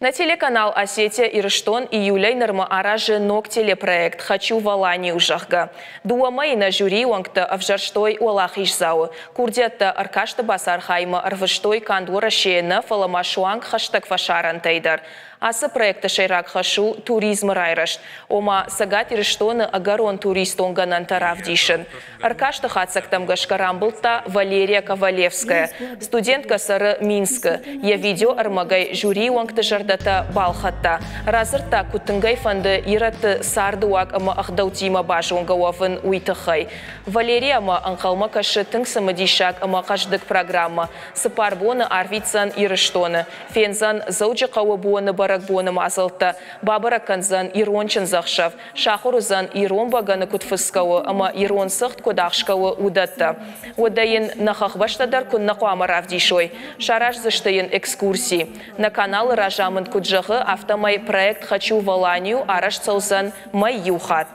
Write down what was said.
Нӕ телеканал Осетия-Ирыстон июлӕй нырмӕ аразы ног телепроект «Хочу в Аланию», зӕгъгӕ. Дыууӕ мӕйы нӕ жюрийы уӕнгтӕ ӕвзӕрстой уӕлахиздзауы. Курдиӕттӕ ӕркасты бацархайынмӕ ӕрвыстой канд Уӕрӕсейӕ нӕ, фӕлӕ ма суанг хӕстӕг фӕсарӕнтӕй дӕр. Ацы проекты сӕйраг хӕс у туризмы райрӕзт, ома Цӕгат Ирыстоны ӕгӕрон туристон гӕнӕнтӕ равдисын. Ӕркасты хатдзӕгтӕм гӕсгӕ рамбылдта Валерия Ковалевская. Студенткӕ цӕры Минскы. Йӕ видеоӕрмӕгӕй жюрийы уӕнгты зӕрдӕтӕ балхӕдта. Радзырдта, куыд тынг ӕй фӕнды ирӕтты цардыуаг ӕмӕ ӕгъдӕуттимӕ базонгӕ уӕвын, уый тыххӕй. Валериямӕ ӕнхъӕлмӕ кӕсы тынг цымыдисаг ӕмӕ хъӕздыг программӕ. Цыппар боны арвитдзӕн Ирыстоны. Фендзӕн Дзӕуджыхъӕуы боны бӕрӕгбоны мадзӕлттӕ, бабӕрӕг кӕндзӕн ирон чындзӕхсӕв, сахуыр уыдзӕн ирон бӕгӕны куыд фыцгӕ у ӕмӕ ирон цыхт куыд ахсгӕ у, уыдӕттӕ. Уӕдӕ йын нӕ хӕхбӕстӕ дӕр куыннӕ хъуамӕ равдисой. Сараздзысты йын экскурси. Нӕ каналы разамынд куыд зӕгъы, афтӕмӕй проект Хочу в Аланию арӕзт цӕудзӕн мӕй иу хатт.